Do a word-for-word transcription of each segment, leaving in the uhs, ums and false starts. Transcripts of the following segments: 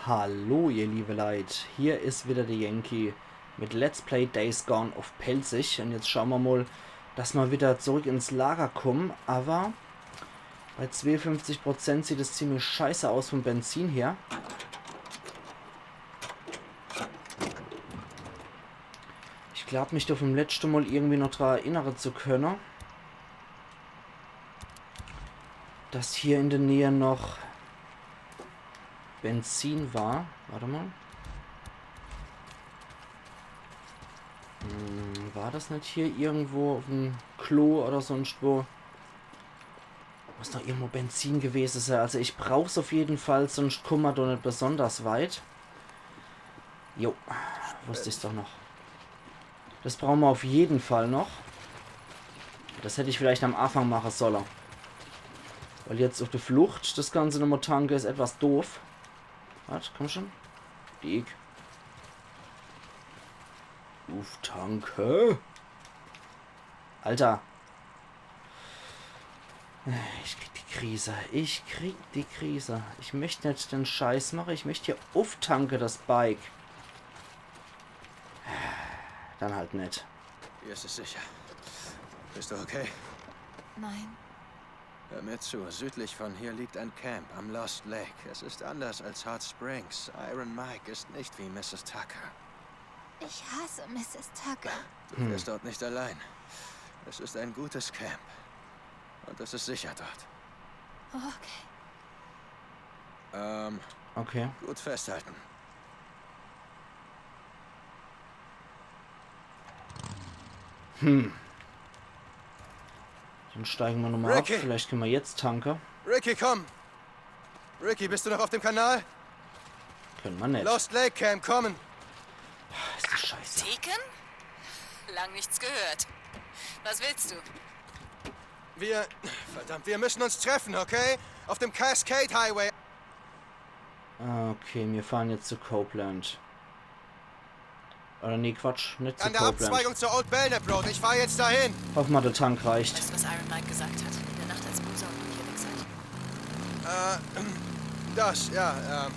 Hallo ihr liebe Leit, hier is wieder de Yankee mit Let's Play Days Gone uff Pälzisch. Un jetzt schaue mer mol, dass mer wieder zurück ins Lager kumme, awwer bei zweeunfünfzig Prozent sieht es ziemlich scheiße aus vum Benzin her. Ich glaab, mich do vum letschte Mol irgendwie noch dra erinnere zu könne, dass hier in de Näh noch Benzin war. Wart emol. Hm, war das net hier irgendwo uffm Klo oder sonscht wo? Muss doch irgendwo Benzin gewese sei. Also ich brauch's uff jeden Fall, sonscht kumme mer doch net besonders weit. Jo, wusst ich's doch noch. Das brauche mer uff jeden Fall noch. Das hätt ich vielleicht am Anfang mache solle. Weil jetzt uff de Flucht das Ganze nochmol tanke is etwas doof. Wart, komm schon. Dick. Uff, tanke. Alter. Ich krieg die Krise. Ich krieg die Krise. Ich möcht net den Scheiß mache. Ich möcht hier ufftanke, das Bike. Dann halt net. Hier ist es sicher. Bist du okay? Nein. Hör mir zu, südlich von hier liegt ein Camp am Lost Lake. Es ist anders als Hot Springs. Iron Mike ist nicht wie Missus Tucker. Ich hasse Missus Tucker. Du bist dort nicht allein. Es ist ein gutes Camp. Und es ist sicher dort. Okay. Ähm, Okay. Gut festhalten. Hm. Dann steige mer nochmol ab. Ricky! Vielleicht könne mer jetzt tanke. Ricky, komm! Ricky, bist du noch auf dem Kanal? Könne mer net. Lost Lake Camp, kommen! Ist die Scheiße. Deacon? Lang nichts gehört. Was willst du? Wir. Verdammt, wir müssen uns treffen, okay? Auf dem Cascade Highway. Okay, mir fahren jetzt zu Copeland. Oder nee, Quatsch, net zu An der Copeland. Abzweigung zur Old Belknap Road. Ich fahr jetzt dahin. Hoff mer, de Tank reicht. Weißt du, was Iron Mike gesagt hat? In der Nacht, als Boozer und du hier weg seid. Das, ja, ähm.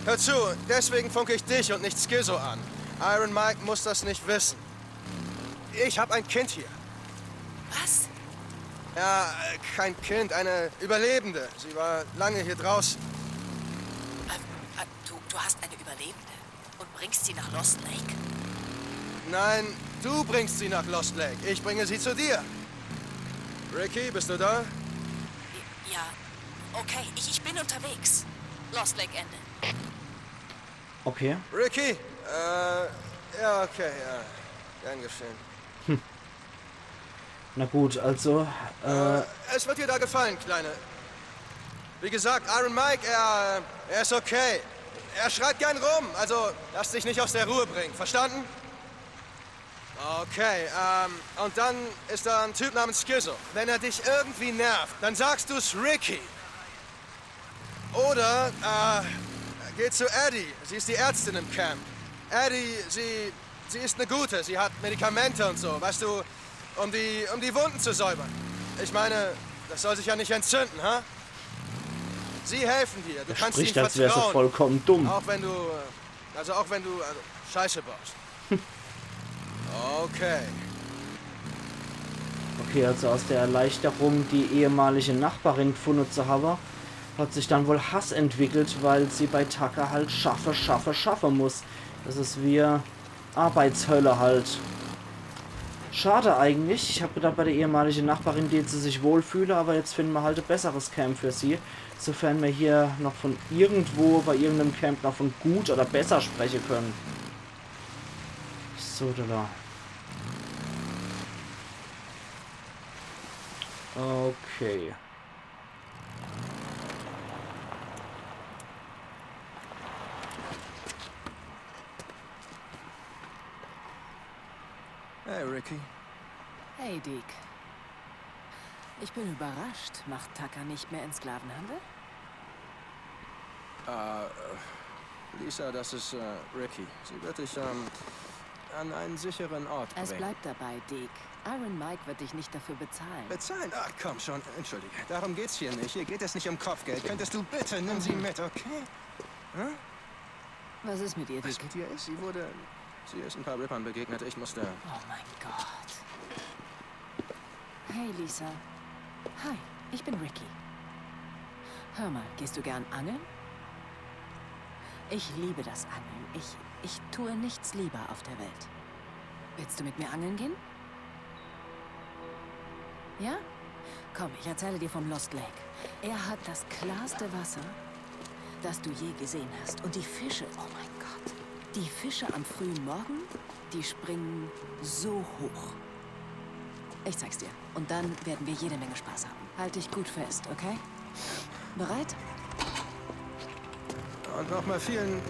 Hör zu, deswegen funke ich dich und nicht Skizzo an. Iron Mike muss das nicht wissen. Ich hab ein Kind hier. Was? Ja, äh, kein Kind, eine Überlebende. Sie war lange hier draußen. Äh, äh, du, du hast eine Überlebende und bringst sie nach Lost Lake? Nein, du bringst sie nach Lost Lake. Ich bringe sie zu dir. Ricky, bist du da? Ja. Okay, ich, ich bin unterwegs. Lost Lake Ende. Okay. Ricky? Äh, ja, okay, ja. Gern geschehen. Na gut, also, äh, Es wird dir da gefallen, Kleine. Wie gesagt, Iron Mike, er, er ist okay. Er schreit gern rum, also lass dich nicht aus der Ruhe bringen, verstanden? Okay, ähm, und dann ist da ein Typ namens Skizzo. Wenn er dich irgendwie nervt, dann sagst du's Ricky. Oder, äh, geh zu Addie. Sie ist die Ärztin im Camp. Addie, sie, sie ist eine Gute. Sie hat Medikamente und so, weißt du, um die, um die Wunden zu säubern. Ich meine, das soll sich ja nicht entzünden, ha? Sie helfen dir. Du er kannst ihnen spricht, als wär er vertrauen. Vollkommen dumm. Auch wenn du, äh, also auch wenn du, also, Scheiße baust. Okay. Okay, also aus der Erleichterung, die ehemalige Nachbarin gefunden zu haben, hat sich dann wohl Hass entwickelt, weil sie bei Tucker halt schaffe, schaffe, schaffe muss. Das ist wie Arbeitshölle halt. Schade eigentlich. Ich hab gedacht, bei der ehemaligen Nachbarin tät sie sich wohlfühle, aber jetzt finden wir halt ein besseres Camp für sie. Sofern wir hier noch von irgendwo bei irgendeinem Camp noch von gut oder besser sprechen können. So, da, da. Okay. Hey, Ricky. Hey, Deek. Ich bin überrascht. Macht Tucker nicht mehr in Sklavenhandel? Äh, Lisa, das ist äh, Ricky. Sie wird dich ähm, an einen sicheren Ort bringen. Es bleibt dabei, Deek. Iron Mike wird dich nicht dafür bezahlen. Bezahlen? Ach, komm schon. Entschuldige. Darum geht's hier nicht. Hier geht es nicht um Kopfgeld. Könntest du bitte, nimm sie mit, okay? Hm? Was ist mit ihr, Was Dick? mit ihr ist? Sie wurde. Sie ist ein paar Rippern begegnet. Ich musste. Oh mein Gott. Hey, Lisa. Hi, ich bin Ricky. Hör mal, gehst du gern angeln? Ich liebe das Angeln. Ich, ich tue nichts lieber auf der Welt. Willst du mit mir angeln gehen? Ja? Komm, ich erzähle dir vom Lost Lake. Er hat das klarste Wasser, das du je gesehen hast. Und die Fische, oh mein Gott. Die Fische am frühen Morgen, die springen so hoch. Ich zeig's dir. Und dann werden wir jede Menge Spaß haben. Halt dich gut fest, okay? Bereit? Und nochmal vielen.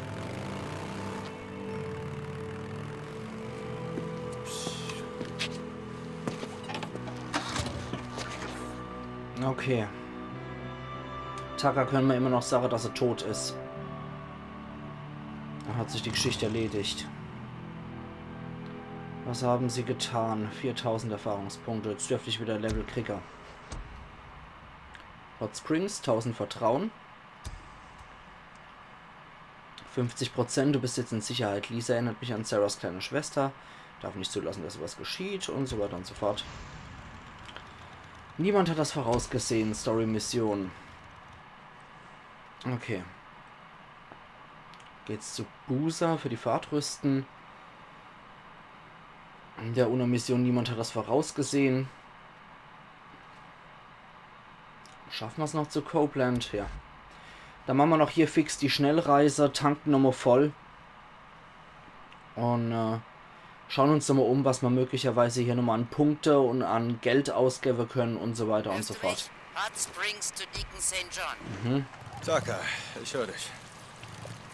Okay. Tucker können wir immer noch sagen, dass er tot ist. Dann hat sich die Geschichte erledigt. Was haben Sie getan? Viertausend Erfahrungspunkte. Jetzt dürfte ich wieder Level kriegen. Hot Springs, tausend Vertrauen. Fünfzig Prozent, du bist jetzt in Sicherheit. Lisa erinnert mich an Sarahs kleine Schwester. Darf nicht zulassen, dass sowas geschieht und so weiter und so fort. Niemand hat das vorausgesehen. Story-Mission. Okay. Geht's zu Boozer für die Fahrt rüsten. In der UNO-Mission, niemand hat das vorausgesehen. Schaffen wir's noch zu Copeland? Ja. Dann machen wir noch hier fix die Schnellreise, tanken nochmal voll. Und äh, schauen uns nochmal um, was wir möglicherweise hier nochmal an Punkte und an Geld ausgeben können und so weiter und so fort. Hot Springs to Deacon Saint John. Tucker, ich höre dich.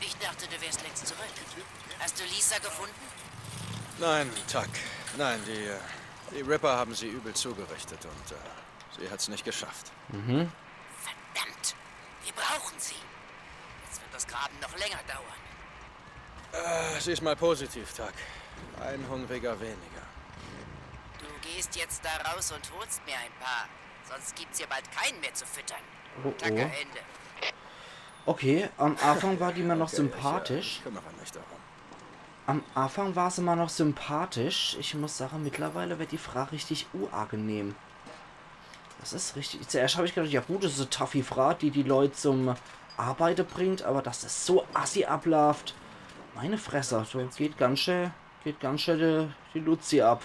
Ich dachte, du wärst längst zurück. Hast du Lisa gefunden? Nein, Tuck. Nein, die, äh, die Ripper haben sie übel zugerichtet und äh, sie hat's nicht geschafft. Verdammt! Wir brauchen sie. Jetzt wird das Graben noch länger dauern. Äh, sieh's mal positiv, Tuck. Ein Hungriger weniger. Du gehst jetzt da raus und holst mir ein paar. Sonst gibt's hier bald keinen mehr zu füttern. Oh, Tucker, oh. Ende. Okay, am Anfang war die mir noch Okay, ich, äh, sympathisch. Ich kümmere mich darum. Am Anfang war sie mir noch sympathisch. Ich muss sagen, mittlerweile wird die Frau richtig unangenehm. Das ist richtig. Zuerst habe ich gedacht, ja gut, das ist eine toughe Frau, die die Leute zum Arbeiten bringt, aber dass das so assi ablauft. Meine Fresse, so geht ganz schön, geht ganz schön die, die Luzi ab.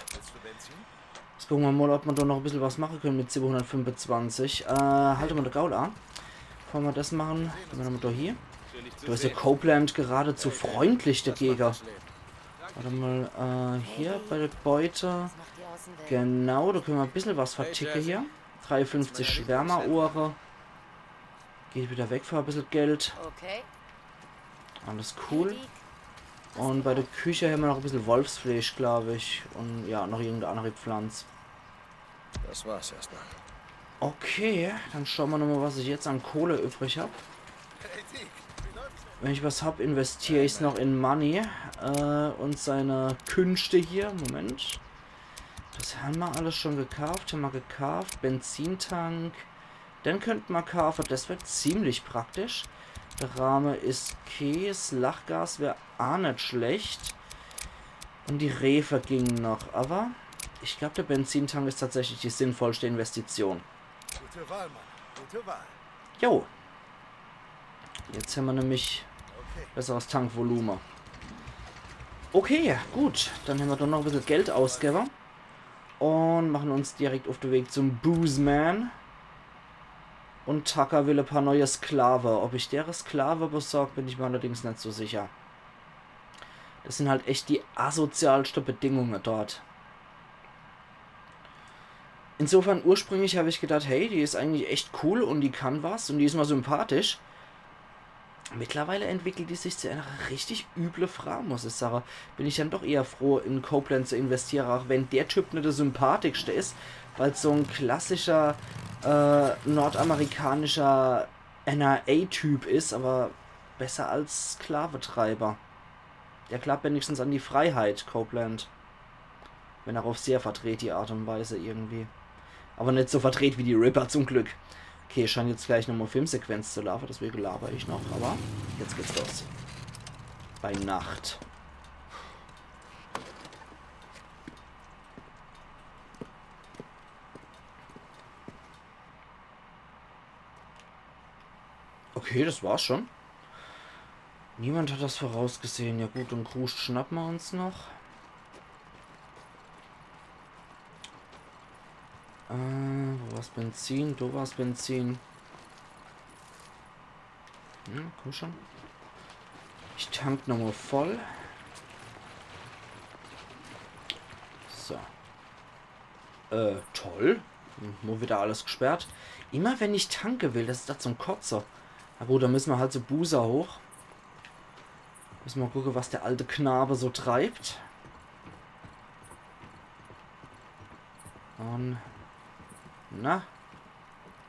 Jetzt gucken wir mal, ob wir da noch ein bisschen was machen können mit siebenhundertfünfundzwanzig. Äh, halte mal de Gaul an. Bevor wir das machen, gehen wir nochmal da hier. Da ist ja Copeland geradezu freundlich dagegen. Warte mal, äh, hier bei der Beute. Genau, da können wir ein bisschen was verticken hier. dreiundfünfzig Schwärmerohre. Geht wieder weg für ein bisschen Geld. Okay. Alles cool. Und bei der Küche haben wir noch ein bisschen Wolfsfleisch, glaube ich. Und ja, noch irgendeine andere Pflanze. Das war's erstmal. Okay, dann schauen wir nochmal, was ich jetzt an Kohle übrig habe. Wenn ich was habe, investiere ich es noch in Money äh, und seine Künste hier. Moment. Das haben wir alles schon gekauft. Haben wir gekauft. Benzintank. Den könnte man kaufen. Das wäre ziemlich praktisch. Der Rahmen ist Käse. Lachgas wäre auch nicht schlecht. Und die Refe gingen noch. Aber ich glaube, der Benzintank ist tatsächlich die sinnvollste Investition. Gute Wahl, Mann. Gute Wahl. Jo. Jetzt haben wir nämlich besseres Tankvolumen. Okay, gut. Dann haben wir doch noch ein bisschen Geld ausgegeben. Und machen uns direkt auf den Weg zum Boozeman. Und Tucker will ein paar neue Sklave. Ob ich dere Sklave besorgt, bin ich mir allerdings nicht so sicher. Das sind halt echt die asozialste Bedingungen dort. Insofern, ursprünglich habe ich gedacht, hey, die ist eigentlich echt cool und die kann was und die ist mal sympathisch. Mittlerweile entwickelt die sich zu einer richtig üble Frau, muss ich sagen. Bin ich dann doch eher froh, in Copeland zu investieren, auch wenn der Typ nicht der sympathischste ist, weil so ein klassischer äh, nordamerikanischer N R A-Typ ist, aber besser als Sklaventreiber. Der glaubt wenigstens an die Freiheit, Copeland. Wenn auch auf sehr verdreht die Art und Weise irgendwie. Aber nicht so verdreht wie die Ripper, zum Glück. Okay, scheint jetzt gleich nochmal Filmsequenz zu laufen, deswegen laber ich noch, aber jetzt geht's los. Bei Nacht. Okay, das war's schon. Niemand hat das vorausgesehen. Ja gut, den Kruscht schnappe mer uns noch. Äh, wo war's Benzin? Do war's Benzin. Hm, komm schon. Ich tank nochmal voll. So. Äh, toll. Hm, nur wieder alles gesperrt. Immer wenn ich tanke will, das is doch zum Kotze. Na gut, dann müsse mer halt zu Boozer hoch. Müsse mer gucke, was der alte Knabe so treibt. Und, na?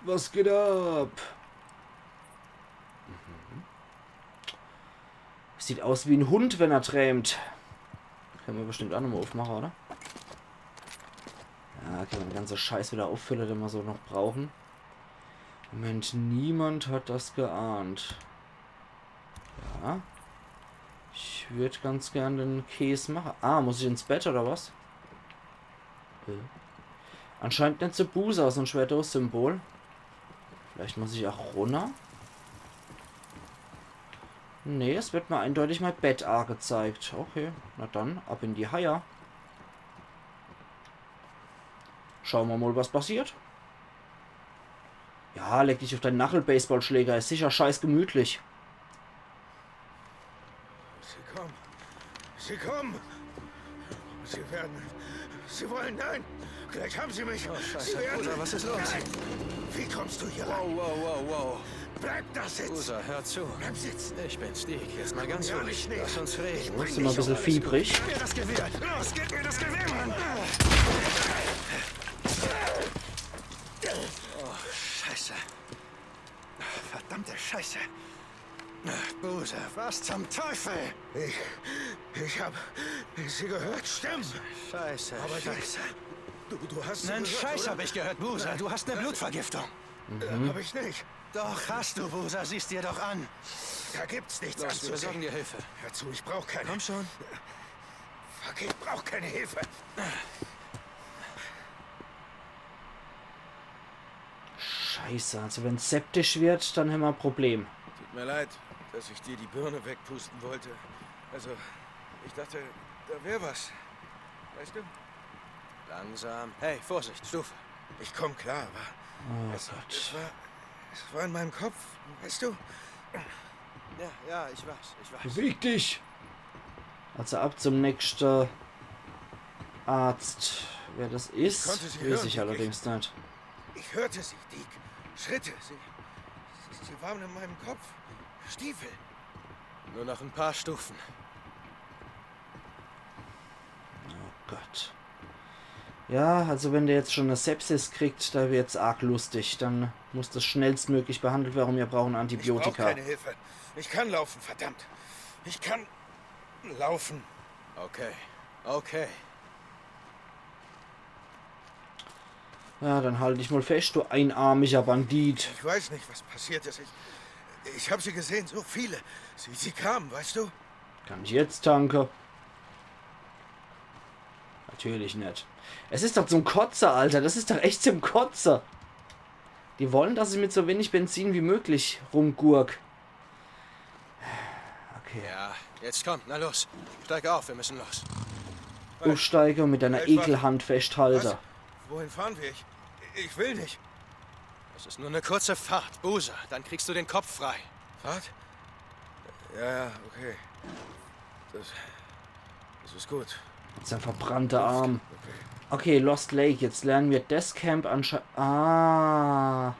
Was geht ab? Mhm. Sieht aus wie en Hund, wenn er träumt. Kenne mer bestimmt ach nochmal aufmache, oder? Ja, kenne mer den ganze Scheiß wieder auffülle, den mer so noch brauche. Moment, niemand hat das geahnt. Ja. Ich würd ganz gern den Käs mache. Ah, muss ich ins Bett oder was? Hä? Anscheinend net zu Boozer, so e Schwertdos-Symbol. Vielleicht muss ich ach runner? Nee, es wird mir eindeutig mein Bett angezeigt. Okay, na dann, ab in die Haie. Schaue mer mal, was passiert. Ja, leg dich auf deinen Nachel-Baseballschläger, is sicher scheiß gemütlich. Sie kommen. Sie kommen. Sie werden. Sie wollen. Nein. Gleich haben sie mich. Oh, Scheiße. Sie werden. Bruder, was ist los? Nein. Wie kommst du hier rein? Wow, wow, wow, wow. Bleib da sitzen. Boozer, hör zu. Bleib sitzen. Ich bin's, Deke. Jetzt mal ganz ruhig. Lass uns reden. Du bist immer ein bisschen fiebrig. Gib mir das Gewehr. Los, gib mir das Gewehr, Mann. Oh, Scheiße. Verdammte Scheiße. Boozer, was zum Teufel? Ich. Ich hab sie gehört. Stimmt. Scheiße, aber die, Scheiße. Du, du hast sie gehört, oder? Einen Scheiß hab ich gehört, Boozer. Du hast eine Blutvergiftung. Äh, hab ich nicht. Doch, hast du, Boozer. Sieh's dir doch an. Da gibt's nichts anzusehen. Los, wir besorgen dir Hilfe. Hör zu, ich brauch keine. Komm schon. Fuck, ich brauch keine Hilfe. Scheiße, also wenn's septisch wird, dann hämmer e Problem. Tut mir leid, dass ich dir die Birne wegpusten wollte. Also, ich dachte, da wär was. Weißt du? Langsam. Hey, Vorsicht, Stufe. Ich komm klar, aber es, es war, es war in meinem Kopf, weißt du? Ja, ja, ich weiß, ich weiß. Beweg dich! Also ab zum nächsten Arzt. Wer das is, weiß ich allerdings net. Ich hörte sie, Deke. Schritte. Sie, sie, sie waren in meinem Kopf. Stiefel. Nur noch ein paar Stufen. Oh Gott. Ja, also wenn der jetzt schon e Sepsis kriegt, da wird's arg lustig. Dann muss das schnellstmöglich behandelt werden und wir brauchen Antibiotika. Ich brauch keine Hilfe. Ich kann laufen, verdammt. Ich kann laufen. Okay, okay. Ja, dann halt dich mal fest, du einarmiger Bandit. Ich weiß nicht, was passiert ist. Ich, ich hab sie gesehen, so viele. Sie, sie kamen, weißt du? Kann ich jetzt tanke? Natürlich net. Es is doch zum Kotze, Alter. Das is doch echt zum Kotze. Die wollen, dass ich mit so wenig Benzin wie möglich rumgurk. Okay. Ja, jetzt komm, na los. Steig auf, wir müssen los. Uffsteige und mit deiner Ekelhand festhalte. Was? Wohin fahren wir? Ich, ich will nicht. Es ist nur eine kurze Fahrt, Boozer. Dann kriegst du den Kopf frei. Fahrt? Ja, ja, okay. Das, das ist gut. Sein verbrannter Arm. Okay, Lost Lake. Jetzt lernen wir das Camp ansche-, aha.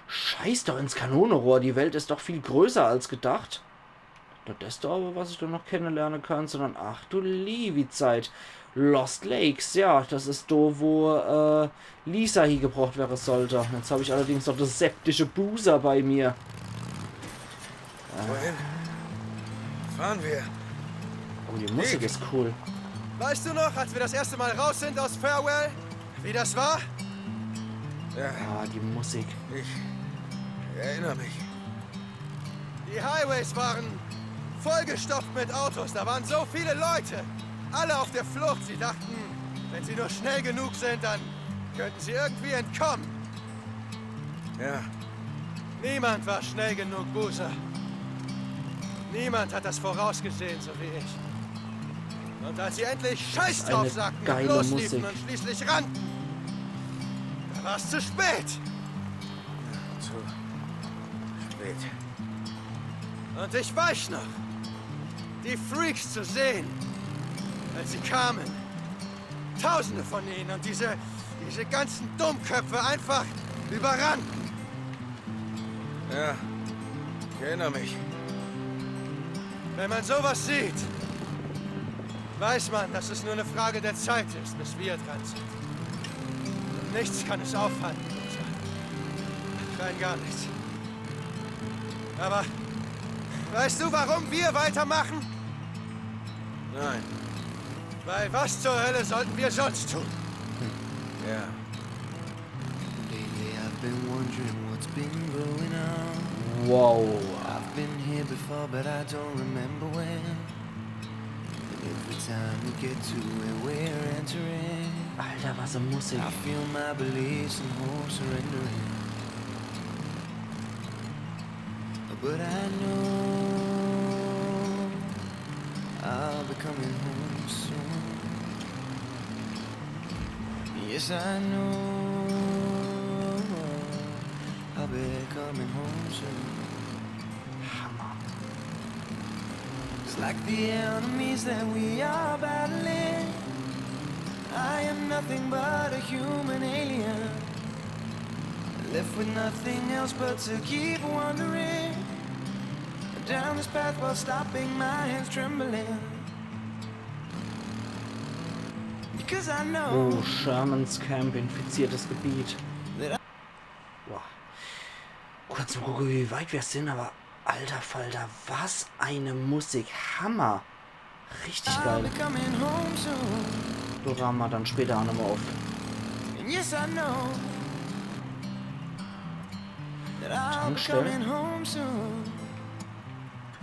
Scheiß doch ins Kanonerohr, die Welt is doch viel größer als gedacht. Net das do aber, was ich do noch kennelerne kann, sondern ach du liewi Zeit. Lost Lakes, ja, das is do, wo, äh, Lisa hiegebrocht wäre sollte. Jetzt hab ich allerdings noch das septische Boozer bei mir. Wohin fahren wir? Oh, die Musik is cool. Weißt du noch, als wir das erste Mal raus sind aus Farewell? Wie das war? Ja. Ah, die Musik. Ich erinnere mich. Die Highways waren Vollgestopft mit Autos, da waren so viele Leute. Alle auf der Flucht. Sie dachten, wenn sie nur schnell genug sind, dann könnten sie irgendwie entkommen. Ja, Niemand war schnell genug, Boozer. Niemand hat das vorausgesehen, so wie ich. Und als sie endlich Scheiß Eine drauf sagten und geile losliefen Musik. Und schließlich rannten, da war es zu spät. zu spät. Und ich weiß noch, die Freaks zu sehen, als sie kamen. Tausende von ihnen und diese, diese ganzen Dummköpfe einfach überrannt. Ja, ich erinnere mich. Wenn man sowas sieht, weiß man, dass es nur eine Frage der Zeit ist, bis wir dran sind. Und nichts kann es aufhalten, Boozer. Rein gar nichts. Aber weißt du, warum wir weitermachen? Nein. Weil was zur Hölle sollten wir sonst tun? Ja. Lately I've been wondering what's been going on. Wow. I've been here before, but I don't remember when. And every time we get to where we're entering, Alter, was e Musik. I feel my beliefs and hope surrendering. But I know I'll be coming home soon. Yes, I know I'll be coming home soon. Hammer. It's like the enemies that we are battling. I am nothing but a human alien, left with nothing else but to keep wandering down this path while stopping my hands trembling. Because I know Oh, Sherman's Camp, infiziertes Gebiet. Boah. Kurz mal gucken, wie weit wir sind, aber alter Falter, was eine Musik. Hammer. Richtig I'll be geil. Coming home soon. Da rahmen wir dann später auch nochmal auf. And yes, I know that I'll be Tankstelle? Coming home soon.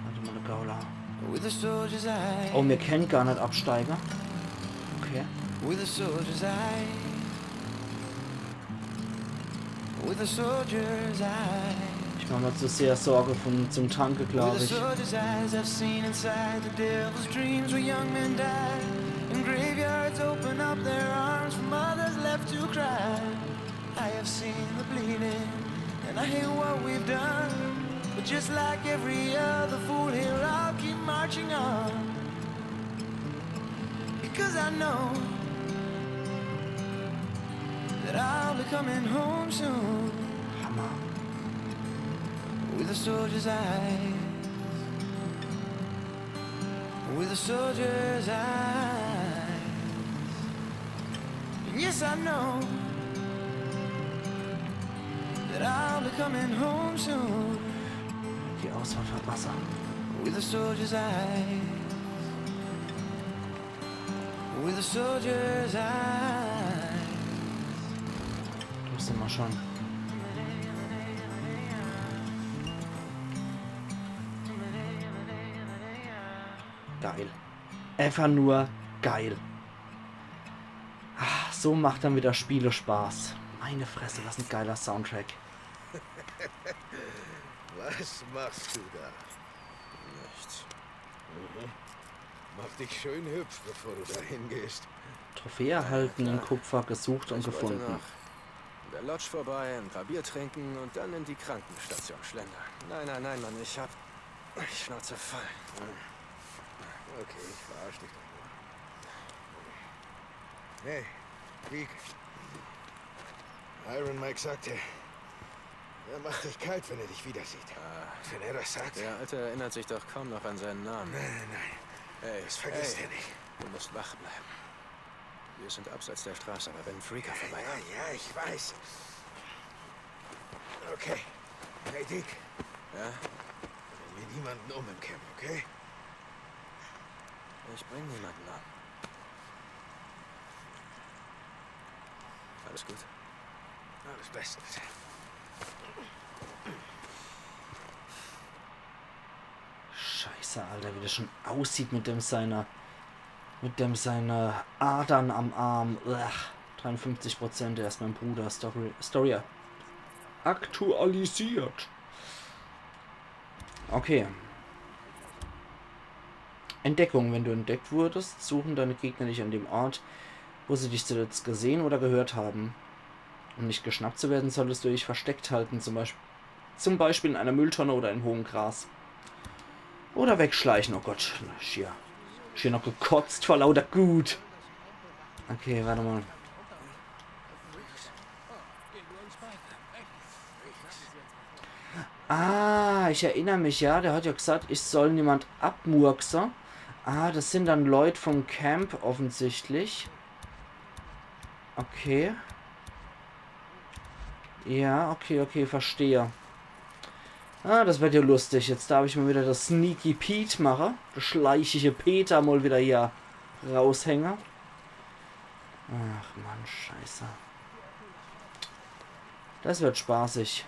Warte mal, Gaula. With a soldier's eye. Oh, wir können gar nicht absteigen. Okay. With a soldier's eye. With a soldier's eye. Ich mache mir zu sehr Sorge vom, zum Tanke, With glaube a ich. Soldier's eyes, I've seen inside the devil's dreams where young men die, and graveyards open up their arms for mothers left to cry. I have seen the bleeding, and I hate what we've done. But just like every other fool here, I'll keep marching on. Because I know that I'll be coming home soon. Hammer. With a soldier's eyes. With a soldier's eyes. And yes, I know that I'll be coming home soon. Die Auswahl verbessern. With a soldier's eyes. With a soldier's eyes. Da sind wir schon. Geil. Einfach nur geil. Ah, so macht dann wieder Spiele Spaß. Meine Fresse, was ein geiler Soundtrack. Was machst du da? Nichts. Mach dich schön hübsch, bevor du dahin gehst. Trophäe erhalten, in Kupfer gesucht und Ich wollte gefunden. noch in der Lodge vorbei, ein paar Bier trinken und dann in die Krankenstation schlendern. Nein, nein, nein, Mann, ich hab die Schnauze voll. Okay, ich verarsch dich doch nur. Hey, Deek. Iron Mike sagte, er macht dich kalt, wenn er dich wieder sieht. Wenn er das sagt. Der Alte erinnert sich doch kaum noch an seinen Namen. Nein, nein, nein. Hey, Das vergisst hey, er nicht. Du musst wach bleiben. Wir sind abseits der Straße, aber wenn ein Freaker Ja, vorbeikommt. Ja, ich weiß. Okay. Hey, Deek. Ja? Bring mir niemanden um im Camp, okay? Ich bring niemanden um. Alles gut? Alles bestens. Scheiße, Alter, wie das schon aussieht mit dem seiner, mit dem seine Adern am Arm. Uah, dreiundfünfzig Prozent, er ist mein Bruder. Story, Story aktualisiert. Okay. Entdeckung. Wenn du entdeckt wurdest, suchen deine Gegner dich an dem Ort, wo sie dich zuletzt gesehen oder gehört haben. Um nicht geschnappt zu werden, solltest du dich versteckt halten, zum Beispiel, zum Beispiel in einer Mülltonne oder im hohen Gras. Oder wegschleichen, oh Gott, schier. Schier noch gekotzt vor lauter Gut. Okay, warte mal. Ah, ich erinner mich, ja, der hat ja gesagt, ich soll niemand abmurkse. Ah, das sind dann Leut vom Camp offensichtlich. Okay. Ja, okay, okay, verstehe. Ah, das wird ja lustig. Jetzt darf ich mal wieder das Sneaky Pete mache. Das schleichige Peter mal wieder hier raushänge. Ach Mann, scheiße. Das wird spaßig.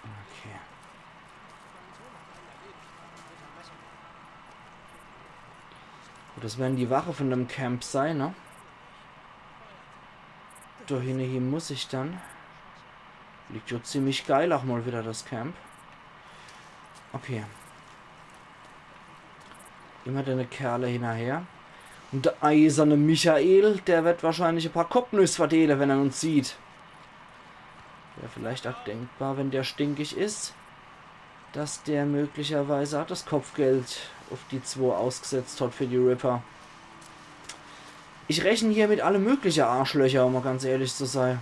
Okay. Gut, das werden die Wache von dem Camp sein, ne? Do hinne hie muss ich dann. Liegt jo ziemlich geil auch mal wieder das Camp. Okay. Immer dene Kerle hinnerher. Und der eiserne Michael, der wird wahrscheinlich e paar Koppnüss verdeele, wenn er uns sieht. Wär vielleicht auch denkbar, wenn der stinkig is, dass der möglicherweise auch das Kopfgeld auf die zwo ausgesetzt hat für die Ripper. Ich rechne hier mit alle mögliche Arschlöcher, um mal ganz ehrlich zu sein.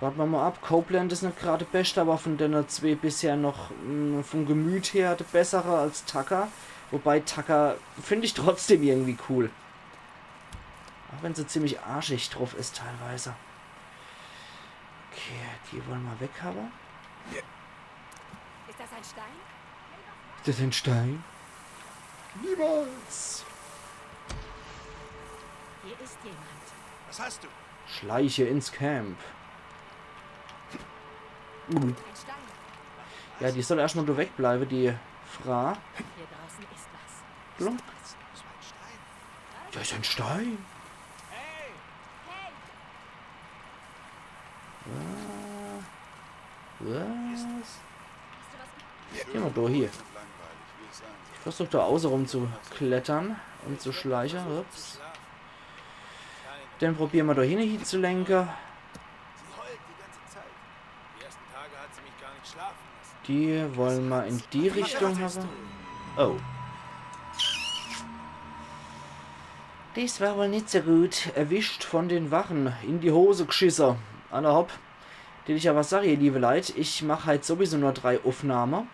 Warte ma mal ab, Copeland is net grad de Beste, aber von dene zwee bisher noch, mm, vom Gemüt her de Bessere als Tucker. Wobei Tucker find ich trotzdem irgendwie cool. Auch wenn se ziemlich arschig drauf is teilweise. Okay, die wolle ma weg habe. Ist das ein Stein? Is das ein Stein? Niemals! Hier ist jemand. Was hast du? Schleiche ins Camp. Ein Stein. Ja, die soll erstmal do wegbleibe, die Fra. Hier draußen ist was. Blunk. Das war ein Stein. Da is ein Stein. Hey, Ah. Was? Geh ma do hie. Ich versuch do außerum zu klettere und zu schleiche. Ups. Dann probiere ma do hinne hie zu lenke. Sie heult die ganze Zeit. Die ersten Tage hat sie mich gar nicht schlafen lassen. Die wolle ma in die Richtung habe. Oh. Dies war wohl net so gut. Erwischt von den Wachen. In die Hose gschisse. Alla hopp. Dät ich aber sage, ihr liebe Leit, ich mach halt sowieso nur drei Uffnahme.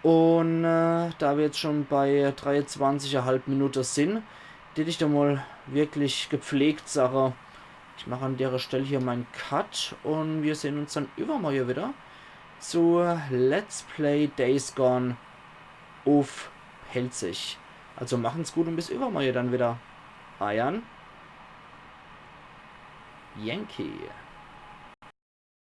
Und äh, da wir jetzt schon bei dreiundzwanzig Komma fünf Minute sin, dät ich do mal wirklich gepflegt sage, ich mach an dere Stell hier mein Cut und wir sehn uns dann übermorje wieder zu Let's Play Days Gone uff Pälzisch. Also machen's gut und bis übermorje dann wieder. Eiern Yankee.